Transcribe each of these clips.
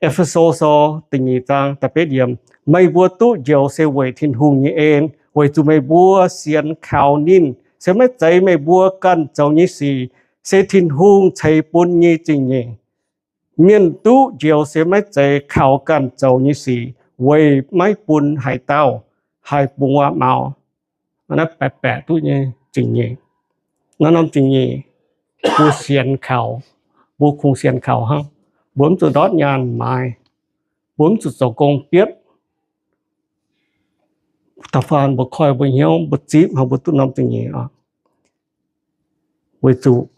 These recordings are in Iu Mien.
E^fe^so Sou da'nyeic zaang da'betv yiemc, meih mbuo duqv njoux se weic Tin-Hungh nyei en, weic zuqc meih mbuo sienx kaux ninh. Se maiv zeiz meih mbuo ganh zoux nyei sic, se Tin-Hungh ceix bun nyei zingh nyeic. Mienh duqv njoux se maiv zeiz kaux ganh zoux nyei sic, weic maiv bun haaix dauh haih bungx waac-maux. Naaiv baeqc baeqc duqv nyei zingh nyeic. Naaiv norm zingh nyeic, mbuo sienx kaux, mbuo kungx sienx kaux hnangv. Mbuo mv zuqc ndortv nyaanh maaiz, mbuo mv zuqc zoux gong bietv. Da'faanh mbuo koiv mbuo hnyouv mbuo zipv hnangv mbuo duqv norm zingh nyeic oc. Weic zuqc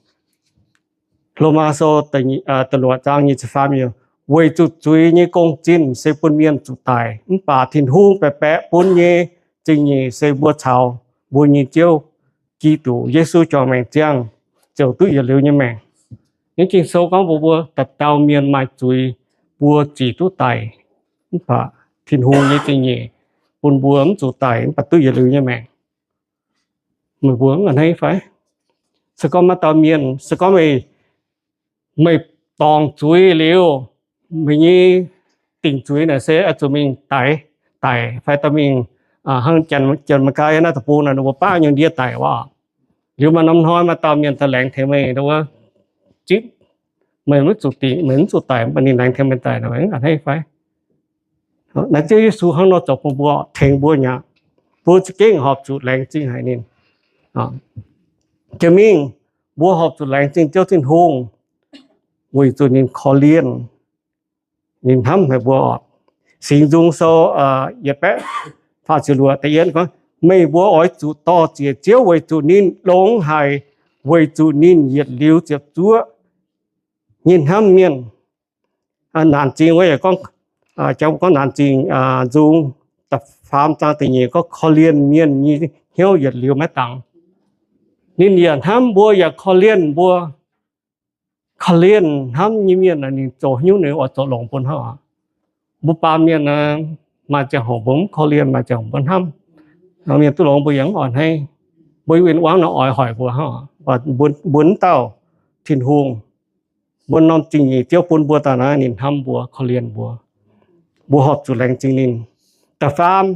Lomaa Sou da'luoqc zaang nyic ziepc faam yiemc, weic zuqc zuiz nyei gong-zinh se bun mienh zuqc daic, mv baac Tin-Hungh baeqc baeqc bun nyei zingh nyeic se mbuo caux mbuo nyei Ziouv, Giduc Yesu, juangc maengc ziangh ziouc duqv yietc liuz nyei maengc. Naaiv Ging-Sou gorngv mbuox mbuo dauh dauh mienh maaih zuiz, mbuo zic duqv daic, mv baac Tin-Hungh nyei zingh nyeic bun mbuo mv zuqc daic mv baac duqv yietc liuz nyei maengc. Meih mbuo a'hneiv fai? Se gorngv maaih dauh mienh, se gorngv meih, meih dorngc zuiz liuz, meih nyei dingc zuiz naaic se oix zuqc mingh daic, daic fai dorh mingh hnangv Janx-Meigaa naaiv deic-bung naaic, ninh mbuo baav nyungc ndie daic waac. Liuz maaih norm hnoi maaih dauh mienh daaih laengz tengx meih, zipv meih mv zuqc dingc, meih mv zuqc daic, mv baac ninh laengz tengx meih daic, a'hneiv fai? Naaiv Ziouv Yesu hnangv nor zoux bun mbuo, tengx mbuo nyei aqv. Mbuo za'gengh horpc zuqc laengz zingh haic ninh. Jiex mingh, mbuo horpc zuqc laengz zingh Ziouv Tin-Hungh weic zuqc ninh korv-lienh, ninh hnamv haic mbuo oc. Singx Nzung Sou yietc baeqv faah ziepc luoqc da'yietv gorngv, meih mbuo oix zuqc dor-ziec Ziouv weic zuqc ninh longx haic, weic zuqc ninh yietc liuz ziepc zuoqv nyei hnamv mienh. Naanc zingh wuov yaac gorngv, gorngv Naanc zingh nzung da'faam zaang da'nyeic gorngv korv-lienh mienh nyei hnyouv yietc liuz maiv dangx. Ninh yaac hnamv mbuo yaac korv-lienh mbuo. Korv-lienh hnamv nyei mienh ninh zoux haaix nyungc ninh oix zoux longx bun hnangv. Mbuo baamh mienh maaih ziangh hoc mbuo mv korv-lienh, maaih ziangh hoc mbuo hnamv. Mienh duqv longx mbuo yaac mv oix hneiv. Mbuo win-wangv nor oix hoic mbuo hnangv. Mbuo mv dauh Tin-Hungh, mbuo norm zingh nyeic Ziouv bun mbuo daaih naaiv ninh hnamv mbuo, korv-lienh mbuo. Mbuo horpc zuqc laengz zingh ninh. Da'faam,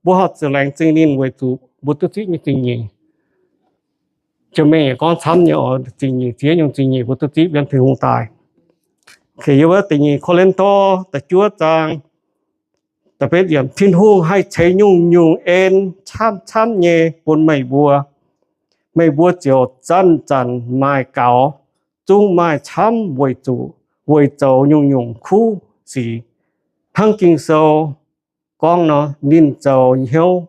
mbuo horpc zuqc laengz zingh ninh weic zuqc mbuo duqv zipv nyei zingh nyeic. Jiex mingh gorngv camv nyei oc, zingh nyeic, ziex nyungc zingh nyeic mbuo duqv zipv yiem Tin-Hungh daaih. Yiem wuov da'nyeic Ko^lin^to da'juov zaang da'betv yiemc, Tin-Hungh haih ceix nyungc-nyungc en camv-camv nyei bun meih mbuo. Meih mbuo ziouc zanc-zanc maaih gaux, zungv maaih camv weic zuqc weic zoux nyungc-nyungc kuv sic. Hnangv Ging-Sou gorngv nor, ninh zoux hnyouv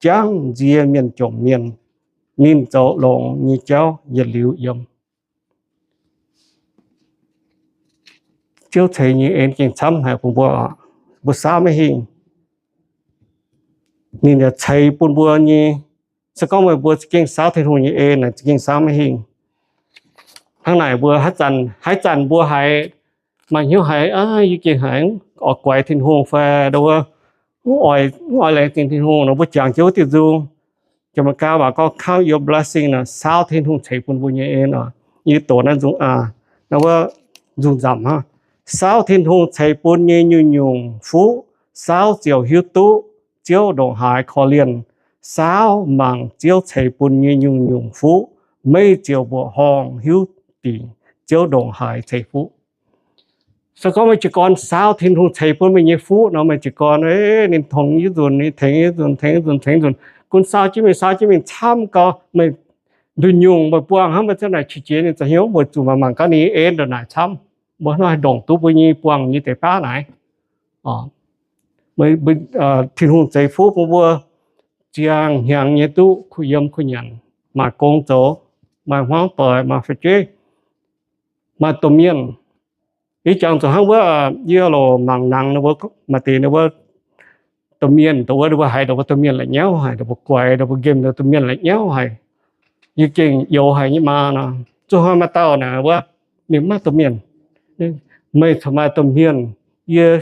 jangv nzie mienh jomc mienh. Ninh zoux longx nyei jauv yietc liuz yiem. Ziouv ceix nyei en gengh camv haic bun mbuo, mbuo saauv maiv hingh. Ninh yaac ceix bun mbuo nyei. Se gorngv meih mbuo za'gengh saauv Tin-Hungh nyei en naaic, za'gengh saauv maiv hingh. Hnangv naaic mbuo haaix zanc, haaix zanc mbuo haiz maaih hnyouv haiz, yie gengh haiz oix guaix Tin-Hungh fai, mv oix laengz zingh Tin-Hungh nor, mbuo jangx jienv wuov diuh nzung, Janx-Meigaa waac gorngv count your blessing nor, saauv Tin-Hungh ceix bun mbuo nyei en oc. Yie doqc naaiv nzung, wuov nzung nzamc hnangv. Saauv Tin-Hungh ceix bun nyei nyungc-nyungc fuqv, saauv ziouc hiuv duqv Ziouv ndongc haaix korv-lienh. Saauv mangc Ziouv ceix bun nyei nyungc-nyungc fuqv, meih ziouc mbuoqc horngh hiuv dingc Ziouv ndongc haaix ceix fuqv. Se gorngv meih jiez gorn saauv Tin-Hungh ceix bun meih nyei fuqv nor, meih jiez gorn, ninh tongx yie nzunc, ninh tengx yie nzunc, tengx yie nzunc, tengx yie nzunc, gunv saauv jienv mingh, saauv jienv mingh camv gau, meih nduqc nyungc meih buangh hnangv, meih ziouc naaic qiex jiez ninh zoux hnyouv weic zuqc mangc gaax ninh nyei en ndongc naaic camv, mbuo hnangv haih ndongc duqv mbuo nyei buangh nyei deix baav naaic. Tin-Hungh ceix fuqv bun mbuo ziangh hnyangx nyei duqv kuh yiem kuh nyanc, maaih gong zoux, maaih hmuangv doic, maaih fu'jueiv, maaih domh mienh. Ih jangx zuqc hnangv wuov, yie loc mangc nangx ninh mbuo maaih deix ninh mbuo domh mienh, dongh wuov ninh mbuo haiz dongh mbuo domh mienh la'nyauv haic, dongh mbuo guaix, dongh mbuo nqemh dongh domh mienh la'nyauv haic. Yie gengh youx haic nyei maa nor. Zuqc hnoi maaih dauh naaic wuov, ninh maiv domh mienh. Meih corc maaih domh mienh, yie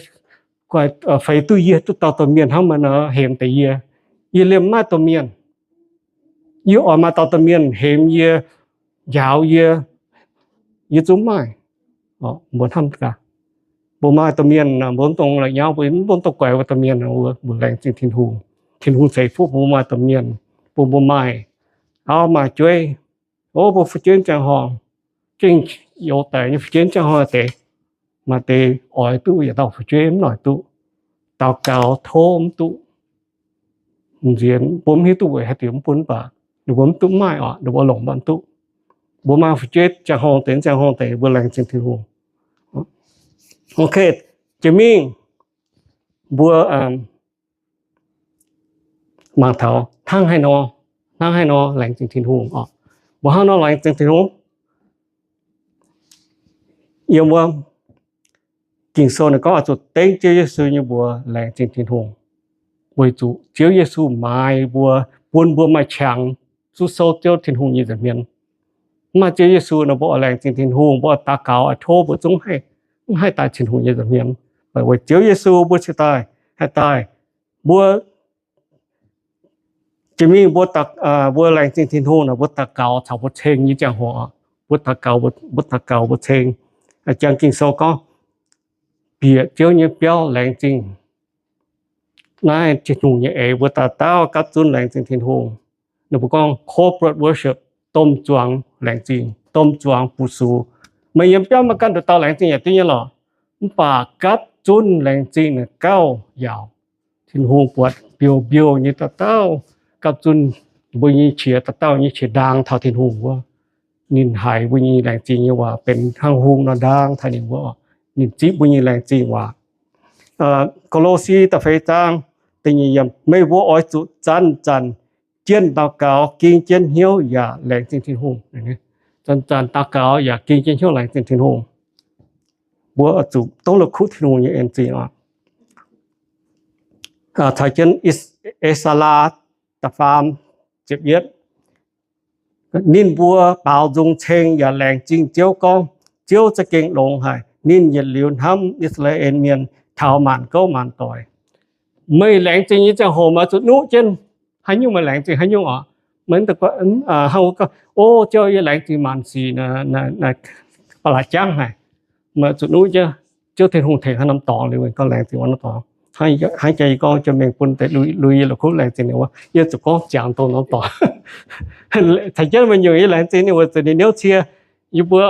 guaix, feix duqv yie duqv dauh domh mienh hnangv meih nor hemx deix yie. Yie liemh maiv domh mienh. Yie oix maaih dauh domh mienh hemx yie, njaaux yie, yie zungv maaih. Mbuo hnamv gaax. Mbuo maaih domh mienh, mbuo mv dungx la'nyauv, mbuo mv dungx guaix wuov domh mienh, mbuo laengz zingh Tin-Hungh. Tin-Hungh ceix fuqv bun mbuo maaih domh mienh, bun mbuo maaih auv maaih jueiv. O, mbuo fu'jueiv ziangh horngh, gengh youz daic nyei fu'jueiv ziangh horngh deix, maaih deix oix duqv yietc dauh fu'jueiv mv noic duqv, daux gaux tov mv duqv, nziex mbuo mv hiuv duqv weic haaix diuc mv bun, mv baac ninh mbuo mv duqv maaih oc, ninh mbuo longc mv duqv. Mbuo maaih fu'jueiv ziangh horngh deix, ziangh horngh deix mbuo laengz zingh Tin-Hungh. Ok, jiex mingh mbuo mangc taux hnangv haaix nor, hnangv haaix nor laengz zingh Tin-Hungh oc. Mbuo hnangv nor laengz zingh Tin-Hungh. Yiem wuov Ging-Sou ninh gorngv oix zuqc dengv Ziouv Yesu nyei mbuox laengz zingh Tin-Hungh, weic zuqc Ziouv Yesu maaiz mbuo, bun mbuo maaih qangx zuqc sou Ziouv Tin-Hungh nyei nza'hmien. Mv maaih Ziouv Yesu nor, mbuo oix laengz zingh Tin-Hungh, mbuo oix daux gaux, oix tov, mbuo zungv mv haih daaih Tin-Hungh nyei nza'hmien. Weic Ziouv Yesu mbuo cingx daaih, haih daaih. Mbuo jiex mingh mbuo, mbuo laengz zingh Tin-Hungh nor, mbuo daux gaux caux mbuo ceng nyei ziangh hoc, mbuo daux gaux, mbuo daux gaux mbuo ceng. Jangx Ging-Sou gorngv, bieqc Ziouv nyei biauv laengz zingh. Naaiv Tin-Hungh nyei eix mbuo dauh dauh gapv zunv laengz zingh Tin-Hungh. Ninh mbuo gorngv corporate worship, domh zuangx laengz zingh, domh zuangx fu-sux. Meih yiem biauv maiv ganh nduqc dauh laengz zingh yaac duqv nyei lorqc. Mv baac gapv zunv laengz zingh naaic gauh yaauc. Tin-Hungh buatc mbiouh mbiouh nyei dauh dauh gapv zunv mbuo nyei qiex, dauh dauh nyei qiex ndaang taux Tin-Hungh wuov, ninh haiz mbuo nyei laengz zingh nyei waac benx hnangv hung nor ndaang taux ninh wuov, ninh zipv mbuo nyei laengz zingh waac. Ko^lo^si da'feix zaang da'nyeic yiemc, meih mbuo oix zuqc zanc-zanc jienh daux gaux, ging jienv hnyouv yaac laengz zingh Tin-Hungh. Zanc-zanc daux gaux yaac ging jienv hnyouv laengz zingh Tin-Hungh. Mbuo zuqc dongh la'kuqv Tin-Hungh nyei en zingh oc. Caux jienv E^saa^laa da'faam ziepc yietv, ninh mbuo baaux nzung ceng yaac laengz zingh Ziouv gorngv, Ziouv za'gengh longx haic. Ninh yietc liuz hnamv I^saa^laa^en Mienh taux maanc gouv maanc doic. Meih laengz zingh nyei ziangh hoc meih zuqc nuqv jienv haaix nyungc meih laengz zingh haaix nyungc oc. Meih hnangv gorngv, O Ziouv, yie laengz zingh maanc sic, ba'laqc jangv haic. Meih zuqc nuqv jienv, Ziouv Tin-Hungh tengx haaix norm dorngx liuz meih gorngv laengz zingh wuov norm dorngx. Hnangv jiex yie gorngv, Ziouv Mienh bun deix lui yie la'kuqv laengz zingh ninh wuov, yie zuqc gorngv ziangx dongh norm dorngx. Caux jienv meih nyungc yie laengz zingh ninh wuov, zuqc ninh niouv cie. Yie mbuo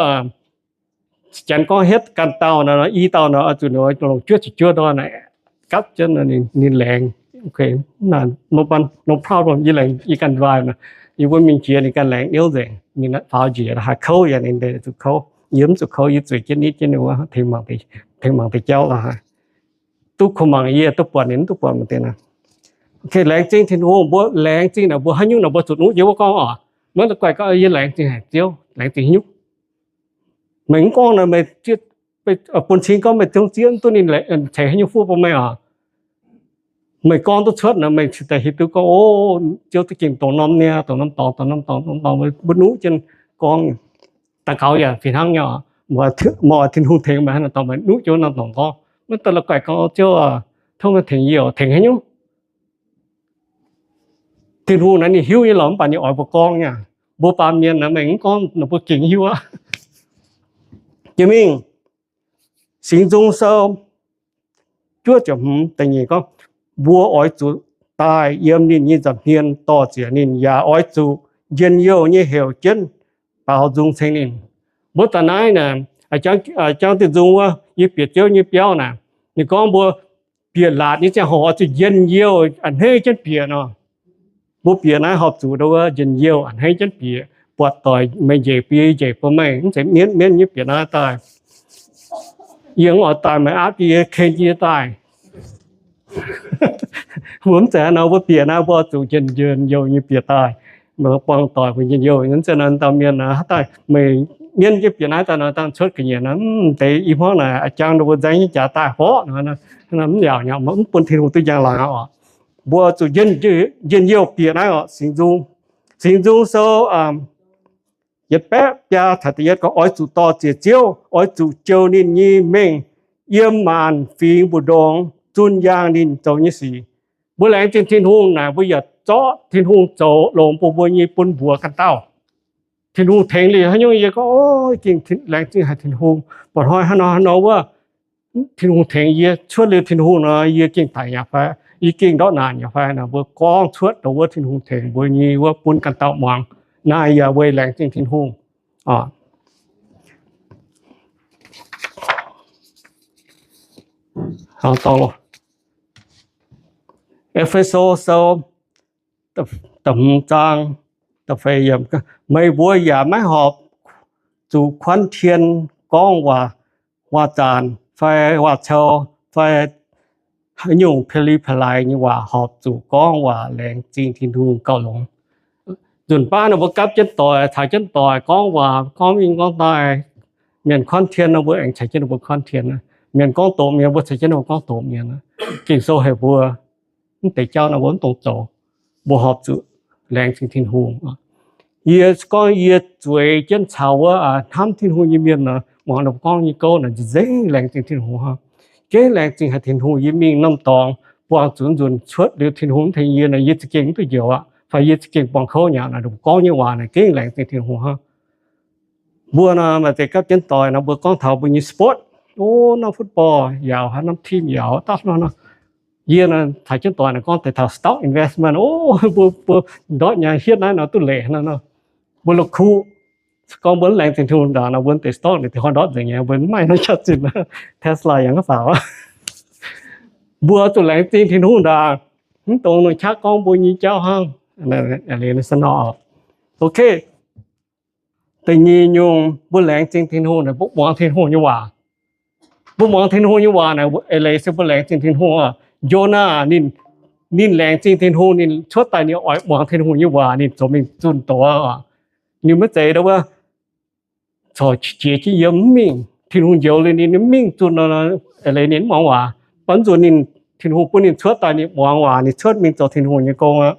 janx gorngv hietv ganh dauh nor, i dauh nor, zuqc ninh longc juov ziqc juov ndorn gapv jienv ninh laengz. No problem, yie laengz yie ganh nzunc nor, yie mbuo mingh jiex ninh ganh laengz niouv nzengc. Ninh faaux njiec haih kouv yaac ninh deix zuqc kouv. Yie mv zuqc kouv, yie zueiz jienv nitv jienv ninh wuov, tengx mangc deix jauv lorqc. Duqv kuh mangc yie duqv buatc ninh mv duqv buatc maaih deix naaic. Laengz zingh Tin-Hungh, mbuo laengz zingh naaic mbuo haaix nyungc naaic mbuo zuqc nuqv jienv wuov gorngv oc. Maiv dungx guaix gorngv yie laengz zingh haic Ziouv, laengz zingh haaix nyungc. Meih mv gorngv naaic meih bun cing gorngv meih zungv zieqv mv duqv ninh ceix haaix nyungc fuqv bun meih oc. Meih gorngv duqv cuotv naaic meih cingx daaih hiuv duqv gorngv, O, Ziouv za'gengh dongh norm niaa, dongh norm dorngx, dongh norm dorngx, dongh norm dorngx, mbuo nuqv jienv gorngv. Daux gaux yaac fih hnangv nyei oc. Meih oix Tin-Hungh tengx meih haaix norm dorngx meih nuqv jienv norm dorngx gorngv. Maiv dungx la'guaih gorngv, Ziouv, tov meih tengx yie oc, tengx haaix nyungc. Tin-Hungh naaic ninh hiuv nyei lorqc, mv baac ninh oix mbuo gorngv nyei. Mbuo baamh mienh naaic meih mv gorngv naaic mbuo gengh hiuv aqv. Jiex mingh Singx Nzung Sou juov ziepc hmz da'nyeic gorngv, mbuo oix zuqc daaih yiem ninh nyei nza'hmien dor-ziec ninh, yaac oix zuqc njien-youh nyei heuc jienv baaux nzung ceng ninh. Mbuo da'naaiv naaic, jangx diuh nzung wuov, yie bieqc Ziouv nyei biauv naaic, ninh gorngv mbuo bieqc laatc nyei ziangh hoc oix zuqc njien-youh a'hneiv jienv bieqc nor. Mbuo bieqc naaiv horpc zuqc ndo wuov njien-youh a'hneiv jienv bieqc. Buatc doic meih njiec bun yie, njiec bun meih, mv zeiz mienv mienv nyei bieqc naaiv daaih. Yie mv oix daaih, meih aapv yie, ken yie daaih. Mbuo mv zeiz haaix nor, mbuo bieqc naaiv mbuo zuqc njien-youh nyei bieqc daaih. Meih buangh doic mbuo njien-youh, mv zeiz nor dauh mienh naaiv daaih meih mienv jienv bieqc naaiv daaih nor, dangh cuotv ga'nyiec naaiv, mv deix i hmuangv naaic a'jang ndo mbuo nzaeng nyei jaax daaih horqc nor, mv yaauc nyei, mv bun Tin-Hungh duqv njang laangz oc. Mbuo zuqc njien-youh bieqc naaiv oc. Singx Nzung, Singx Nzung Sou yietc baeqv biaa caux da'yietv gorngv, oix zuqc dor-ziec Ziouv, oix zuqc jouh ninh nyei mengh yiem maanc fingx mbu'ndongx zun yaangh ninh zoux nyei sic. Mbuo laengz zingh Tin-Hungh naaic, mbuo yaac zorqv Tin-Hungh zoux longx bun mbuo nyei bun mbuox ganh dauh. Tin-Hungh tengx liuz haaix nyungc yie gorngv, O, gengh laengz zingh haic Tin-Hungh. Mba'hnoi haaix nor haaix nor wuov, Tin-Hungh tengx yie, cuotv liuz Tin-Hungh nor, yie gengh daic nyei fai, yie gengh ndortv naanc nyei fai? Naaiv mbuo gorngv cuotv dongh wuov Tin-Hungh tengx mbuo nyei wuov bun ganh dauh muangx. Naaiv yaac weic laengz zingh Tin-Hungh. E^fe^so Sou da'hmz zaang, meih mbuo yaac maiv horpc zuqc kuanv tien gorngv waac, waac-zaanc fai waac-cou fai haaix nyungc peli peli nyei waac, horpc zuqc gorngv waac laengz zingh Tin-Hungh gauh longx. Nzunc baav naaiv mbuo gapv jienv doic, caux jienv doic gorngv waac, gorngv mingh gorngv daaih. Mienh kuanv tien nor, mbuo aengx caux jienv ninh mbuo kuanv tien. Mienh gorngv doqc mienh, mbuo caux jienv ninh mbuo gorngv doqc mienh. Ging-Sou heuc mbuo mv deix jauv nor mbuo mv dungx zoux. Mbuo horpc zuqc laengz zingh Tin-Hungh. Yie gorngv yie zueiz jienv caux wuov hnamv Tin-Hungh nyei mienh nor, muangx ninh mbuo gorngv nyei gouv naaic nzengc laengz zingh Tin-Hungh hnangv. Gengh laengz zingh haic Tin-Hungh. Yie mingh norm dorngx buangh zuqc nzunc cuotv liuz Tin-Hungh mv tengx yie nor, yie za'gengh mv duqv njoux aqv, fai yie za'gengh buangh kouv nyei aqv. Naaic ninh mbuo gorngv nyei waac naaic gengh laengz zingh Tin-Hungh hnangv. Mbuo nor maaih deix gapv jienv doic nor, mbuo gorngv taux mbuo nyei sport, o, norm football yaauc, haaix norm team yaauc, daav nor nor. Yie nor caux jienv doic naaic gorngv deix taux stock investment, o, mbuo, mbuo ndortv nyei hietv naaiv nor duqv leiz nor nor. Mbuo la'kuqv, gorngv mbuo mv laengz zingh Tin-Hungh ndaangc nor, mbuo deix stock ninh deix hnoi ndortv nzengc nyei, mbuo mv maaih norm jaax-zinh. Tesla yaac mv faaux. Mbuo zuqc laengz zingh Tin-Hungh ndaangc, mv dungx nor qaqv gorngv mbuo nyei jauv hnangv. Ok. Da'nyeic nyungc, mbuo laengz zingh Tin-Hungh naaic mbuo muangx Tin-Hungh nyei waac. Mbuo muangx Tin-Hungh nyei waac naaic eix leiz se mbuo laengz zingh Tin-Hungh. Njona ninh, ninh laengz zingh Tin-Hungh, ninh cuotv daaih ninh oix muangx Tin-Hungh nyei waac, ninh zoux mingh zunh doz. Ninh maiv zeiz wuov corc jiex jienv yiem mv mingh. Tin-Hungh njoux liuz ninh mv mingh zunh nor, eix leiz ninh mv muangx waac. Mv baac nzunc ninh, Tin-Hungh bun ninh cuotv daaih ninh muangx waac, ninh cuotv mingh zoux Tin-Hungh nyei gong aqv.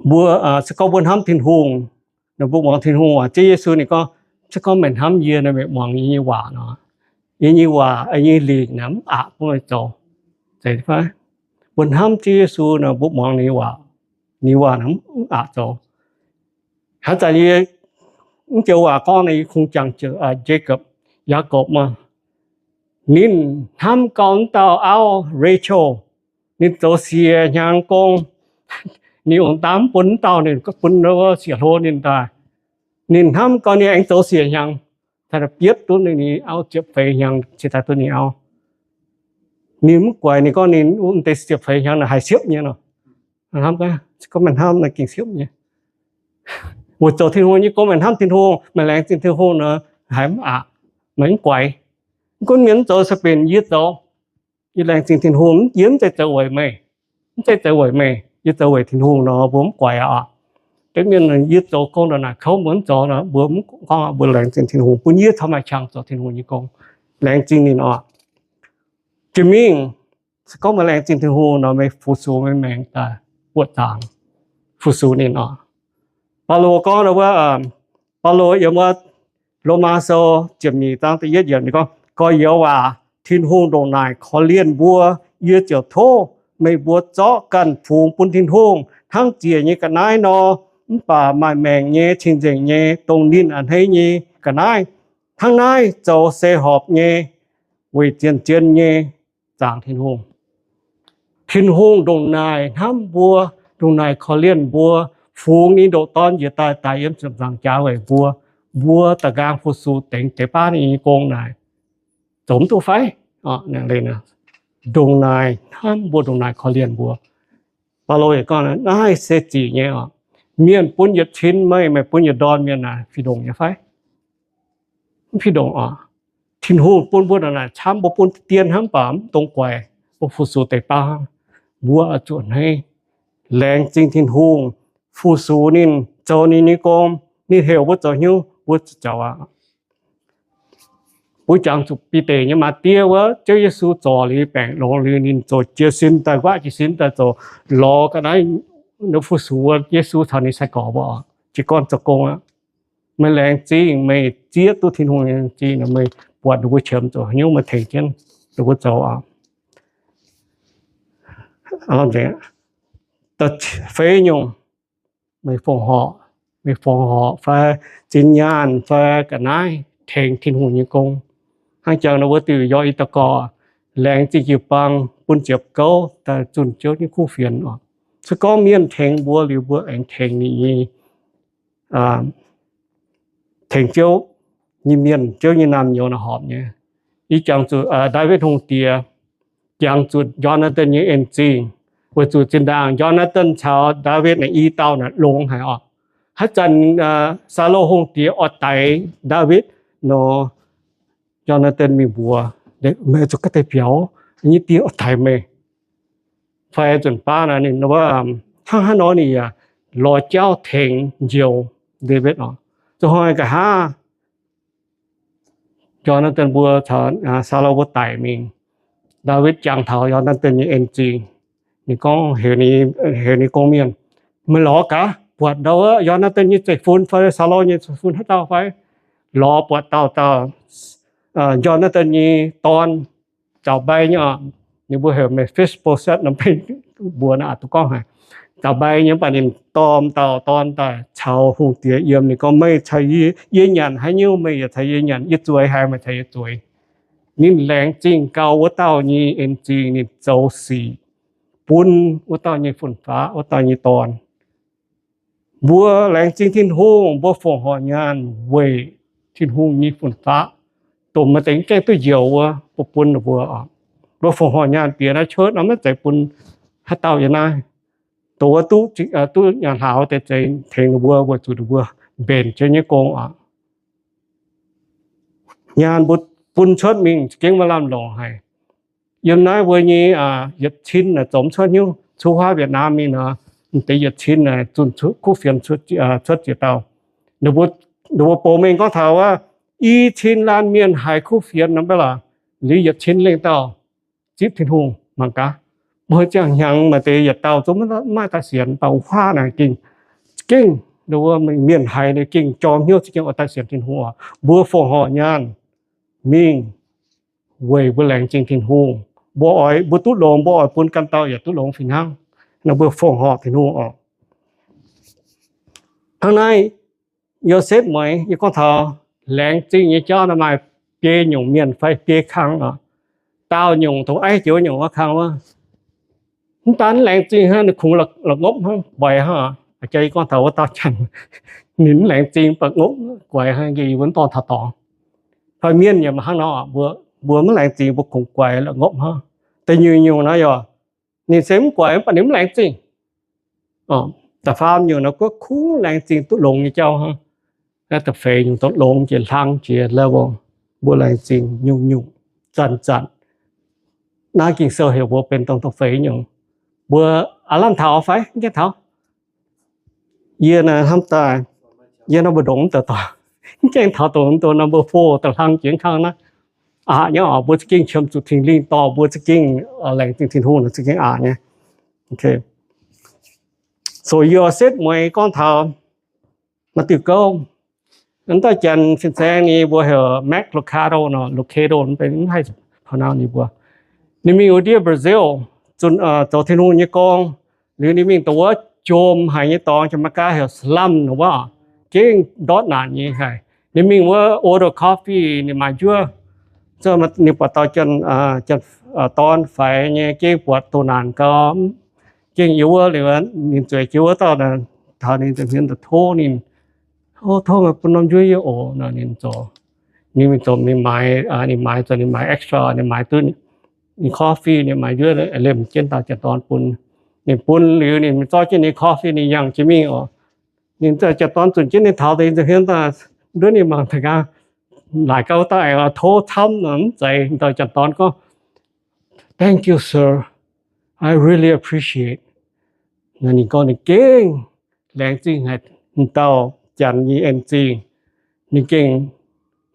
Mbuo se gorngv mbuo hnamv Tin-Hungh, mbuo muangx Tin-Hungh waac. Ziouv Yesu ninh gorngv, se gorngv meih hnamv yie nor, meih muangx yie nyei waac nor. Yie nyei waac, yie nyei lingc naaic mv aqc bun meih zoux. Zeiz fai? Mbuo hnamv Ziouv Yesu nor, mbuo muangx ninh waac, ninh waac naaic mv aqc zoux. Hnangv zanc yie mv joux waac gorngv naaic, yie kungx jangx Jacob, Yaakopv maah. Ninh hnamv gau wuov dauh auv Rachel. Ninh zoux siec hnyangx gong. Ninh ong-daan mv bun wuov dauh, ninh bun wuov siec hlo ninh daaih. Ninh hnamv gau ninh aengx zoux siec hnyangx, bietv duqv ninh nyei auv ziepc feix hnyangx cingx daaih duqv ninh auv. Ninh mv guaix, ninh gorngv ninh wuov deix ziepc feix hnyangx naaic haih siepv nyei nor. Hnamv, gorngv meih hnamv naaic gengh siepv nyei. Weic zoux Tin-Hungh nyei gong, meih hnamv Tin-Hungh, meih laengz zingh Tin-Hungh nor, haiz mv aqc, meih mv guaix. Mv gunv mienh mv zoux, se benx yie zoux. Yie laengz zingh Tin-Hungh, yie mv zeiz zoux weic meih, mv zeiz zoux weic meih, yie zoux weic Tin-Hungh nor, mbuo mv guaix aqv. Deix mienh yie zoux gong ndongc naaic kouv mbuo mv zoux nor, mbuo mv gorngv, mbuo laengz zingh Tin-Hungh, bun yie caux maaih qangx zoux Tin-Hungh nyei gong, laengz zingh ninh oc. Jiex mingh, se gorngv meih laengz zingh Tin-Hungh nor, meih fu-sux meih maengc daaih buoqc zaangc, fu-sux ninh oc. Baulo gorngv wuov, Baulo yiem wuov Lomaa Sou ziepc nyeic zaang da'yietv yiemc ninh gorngv, gorx-youz aac, Tin-Hungh ndongc naaic korv-lienh mbuo, yie ziouc tov meih mbuo zorqv ganh fungx bun Tin-Hungh hnangv ziec nyei ga'naaiv nor, mv baac maaih maengc nyei, cing-nzengc nyei, dongh ninh a'hneiv nyei ga'naaiv. Hnangv naaiv zoux se horpc nyei, weic zien-zien nyei zaangc Tin-Hungh. Tin-Hungh ndongc naaic hnamv mbuo, ndongc naaic korv-lienh mbuo, fungx ninh ndoqc Dorn njiec daaih, daaih yiem ziepc nzaangc jaax weic mbuo. Mbuo da'nqaang fu-sux dengx deix baav ninh nyei gong naaic, zoux mv duqv fai? Ndongc naaic hnamv mbuo, ndongc naaic korv-lienh mbuo. Baulo yaac gorngv, naaiv se zic nyei oc. Mienh bun yietc cin meih, meih bun yietc ndorn mienh naaic, fih ndongc nyei fai? Mv fih ndongc oc. Tin-Hungh bun mbuo ndongc naaic camv, mbuo bun dien hnangv, mv baac mv dungx guaix, mbuo fu-sux deix baav hnangv. Mbuo oix zuqc hneiv, laengz zingh Tin-Hungh, fu-sux ninh, zoux ninh nyei gong. Ninh heuc mbuo zoux haaix nyungc, mbuo zuqc zoux aqv. Mbuo jangx zuqc Bide nyei maa-die wuov, Ziouv Yesu zorc liuz baengc longx liuz, ninh ziouc jiez sin daaih, nquaqv jiez sin daaih zoux lorz ga'naaiv, ninh fu-sux Yesu caux ninh sai-gorx mbuo, jiez gorn zoux gong aqv. Meih laengz zingh, meih zieqv duqv Tin-Hungh nyei laengz zingh, meih buatc ninh mbuo qiemx zoux haaix nyungc, meih tengx jienv ninh mbuo zoux aqv. Feix nyungc, meih fongc horc meih fongc horc fai zinh nyaanh fai ga'naaiv tengx Tin-Hungh nyei gong. Hnangv jangx nor wuov diuh yie daux gorx, laengz zingh jiu-baang bun ziepc gouv daaih zunh Ziouv nyei kuv fienx oc. Se gorngv mienh tengx mbuo liuz, mbuo aengx tengx ninh nyei, tengx Ziouv nyei mienh, Ziouv nyei naamh nyouz naaic horpc nyei. Yie jangx zuqc Ndaawitv Hungh Diex jangx zuqc Yonatan nyei en-zingh, weic zuqc zinh ndaangc Yonatan caux Ndaawitv naaic i dauh naaic longx haic oc. Haaix zanc Saulo Hungh Diex oix daix Ndaawitv nor, Yonatan mingh mbuox, meih zuqc ga'deix biaux, nyei die oix daix meih. Fai nzunc baav naaic ninh hnangv haaix nor ninh yaac lorz jauv tengx njoux Ndaawitv oc. Zuqc hnoi nqa'haav Yonatan mbuo caux Saulo mbuo daic mingh, Ndaawitv jangx taux Yonatan nyei en-zingh. Ninh gorngv, heuc ninh gorngv mienh, meih lorz gaax, buatc ndau wuov Yonatan nyei zeiv-fun fai Saulo nyei zeiv-fun haaix dauh fai? Lorz buatc dauh dauh Yonatan nyei dorn, zaux mbai nyei oc. Ninh mbuo heuc Mefiboset nor, mbuo naaiv aqc duqv gorngv haic. Zaux mbai nyei, mv baac ninh dorh dauh dorn daaih caux hungh diex yiem. Ninh gorngv, meih caux yie nyanc haaix nyungc, meih yaac caux yie nyanc. Yie zueiz haaix, meih caux yie zueiz. Ninh laengz zingh gau wuov dauh nyei en-zingh, ninh zoux sic bun wuov dauh nyei fun-faqv, wuov dauh nyei dorn. Mbuo laengz zingh Tin-Hungh, mbuo fongc horc nyaanh weic Tin-Hungh nyei fun-faqv, dongh maaih deix gaengh duqv njoux wuov, mbuo bun ninh mbuo oc. Mbuo fongc horc nyaanh bieqc naaiv cuotv nor maiv zeiz bun haaix dauh yiem naaiv, dongh wuov duqv nyanc hlaax deix zeiz tengx ninh mbuo weic zuqc ninh mbuo mbenc Ziouv nyei gong oc. Nyaanh mbuo bun cuotv mingh za'gengh maaih lamh longc haic. Yiem naaiv mbuo nyei yietc cin naaic zoux mv cuotv hnyouv, cuotv huaav Vietnam mingh nor, deix yietc cin naaic zunh kuv fienx cuotv ziex dauh. Ninh mbuo bouc mengh gorngv taux wuov i cin laanh mienh haiz kuv fienx nor mv baac lorqc, liuz yietc cin lengh dauh zipv Tin-Hungh mangc gaax. Mbuo ziangh hnyangx maaih deix yietc dauh zungv maiv daaih sienx, mv baac huaav naaic gengh, gengh mienh haiz ninh gengh jorm hnyouv, za'gengh oix daaih sienx Tin-Hungh oc. Mbuo fongc horc nyaanh mingh weic mbuo laengz zingh Tin-Hungh. Mbuo oix, mbuo duqv longx, mbuo oix bun ganh dauh yaac duqv longx fih hnangv. Nor mbuo fongc horc Tin-Hungh oc. Hnangv naaiv, Yosepv mueiz yie gorngv taux laengz zingh nyei jauv naaiv maaih biei nyungc mienh fai biei kang oc. Daauh nyungc dongh aiv joux nyungc wuov kang wuov, mv daan laengz zingh hnangv, ninh kungx la'ngopv hnangv, guaix hnangv. Jaa yie gorngv taux wuov dauh janx, ninh mv laengz zingh mv baac ngopv guaix hnangv, yie mbuo mv dorh taux dorngx. Fai mienh yaac maaih hnangv nor, mbuo mv laengz zingh mbuo kungx guaix la'ngopv hnangv. Da'nyeic nyungc naaiv yaac, ninh se mv guaix mv baac ninh mv laengz zingh. Da'faam nyungc naaiv guov kungx laengz zingh duqv longx nyei jauv hnangv. Naaiv da'feix nyungc dongh longx jiex hlang jiex level, mbuo laengz zingh nyungc-nyungc, zanc-zanc. Naaiv Ging-Sou heuc mbuo benx dongh da'feix nyungc. Mbuo aav lamh taux fai mv gaengh taux? Yie naaiv hnamv daaih, yie nor mbu'ndongx mv deix dorngx, mv gaengh taux dongh number four da'hlang jiex kang naaiv. Aqc nyei oc, mbuo za'gengh qiemx zuqc Singx Lingh dorh mbuo za'gengh laengz zingh Tin-Hungh nor za'gengh aqc nyei. So yie setv mueiz gorngv taux maaih diuh gouv, naaiv dauh janx fin-saeng ninh mbuo heuc Max Lucado nor, Lucado mv haih pronounce ninh mbuo. Ninh mingh wuov ndiev Brazil zoux Tin-Hungh nyei gong. Liuz ninh mingh dongh wuov jomc haic nyei dorngx, Jamaica heuc slum nor wuov, gengh ndortv naanc nyei haic. Ninh mingh wuov order coffee, ninh maaiz njuov. Ninh buatc dauh janx dorn faix nyei, gengh buatc doh naanc gau, gengh yiem wuov liuz, ninh zueiz jienv wuov dauh taux ninh nza'hmien daaih tov ninh, tov meih bun norm njuov yie oc. Ninh zoux, ninh mingh zoux, ninh maaiz, ninh maaiz zoux, ninh maaiz extra, ninh maaiz duqv ninh coffee, ninh maaiz njuov, liemh jienv dauh janx dorn bun. Ninh bun liuz ninh zorqv jienv ninh coffee ninh yangh jienv mingh oc. Ninh janx dorn zunc jienv ninh taux deix nza'hmien daaih, nduov ninh mangc daaih nqaang, laaic gau dauh aengx tov camv nor mv zeiz. Dauh janx dorn gorngv, Thank you, sir. I really appreciate. Ninh gorngv ninh gengh laengz zingh haic dauh janx nyei en-zingh. Ninh gengh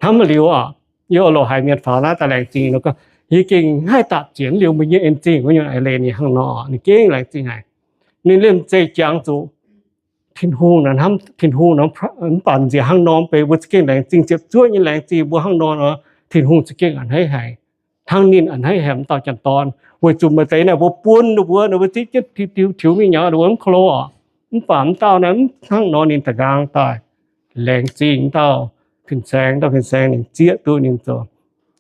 hnamv liuz oc, yie oix loc haiz mienh faaux naaiv daaih laengz zingh nor gorngv, yie gengh haih dapc zienx liuz mbuo nyei en-zingh wuov nyungc eix leiz ninh hnangv nor, ninh gengh laengz zingh haic. Ninh liemh zeih jangx zuqc Tin-Hungh, Tin-Hungh mv baac nziex hnangv nor mv benx, mbuo za'gengh laengz zingh, ziepc zuoqv nyei laengz zingh mbuo hnangv nor, Tin-Hungh za'gengh a'hneiv haic. Hnangv ninh a'hneiv haic wuov dauh janx dorn, weic zuqc maaih deix naaic mbuo bun ninh mbuo, ninh mbuo zipv jienv tiux mingh nyei, ninh mbuo mv ko lo oc. Mv baac mv dauh naaiv mv hnangv nor, ninh da'nqaang daaih. Laengz zingh dauh fin-saeng, dauh fin-saeng ninh zieqv duqv ninh zoux.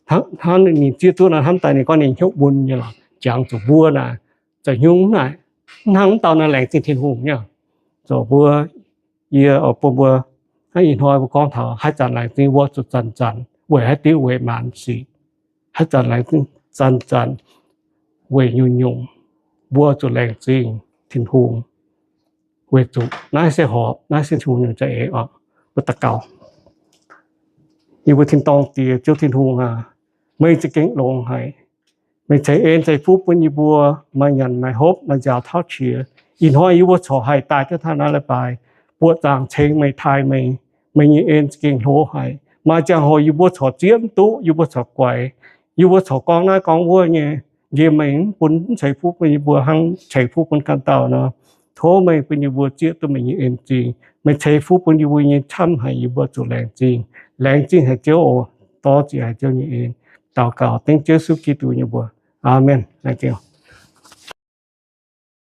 Hnangv ninh zieqv duqv nor, hnamv daaih ninh gorngv ninh hnyouv mun nyei lorqc. Jangx zuqc mbuo naaic, zoux hnyouv naaic, hnangv mv dauh naaiv laengz zingh Tin-Hungh nyei. Zoux mbuo, yie oix bun mbuo, hnangv ih hnoi mbuo gorngv taux haaix zanc laengz zingh, mbuo zuqc zanc-zanc weic haaix diuc? Weic maanc sic. Haaix zanc laengz zingh? Zanc-zanc weic nyungc-nyungc. Mbuo zuqc laengz zingh Tin-Hungh weic zuqc naaiv se horpc, naaiv se Tin-Hungh nyungc za'eix oc. Mbuo daux gaux. Yie mbuo tin-dorngh Diex, Ziouv Tin-Hungh aac, meih za'gengh longx haic. Meih ceix en ceix fuqv bun yie mbuo, maaih nyanc maaih hopv, maaih nziaaux tauv qiex. Ih hnoi yie mbuo corc haih daaih jienv taux naaiv leiz-baaix, buoqc zaangc ceng meih, taaih meih. Meih nyei en za'gengh hlo haic. Maaih ziangh hoc yie mbuo corc zieqv mv duqv, yie mbuo corc guaix, yie mbuo corc gorngv naaiv gorngv wuov nyei. Nqemh meih mv bun, mv ceix fuqv bun yie mbuo hnangv ceix fuqv bun ganh dauh nor. Tov meih bun yie mbuo zieqv duqv meih nyei en-zingh. Meih ceix fuqv bun yie mbuo nyei camv haic, yie mbuo zuqc laengz zingh. Laengz zingh haic Ziouv oc. Dor-ziec haic Ziouv nyei en. Daux gaux dengv Ziouv Yesu Giduc nyei mbuox. Aamen. Laengz zingh.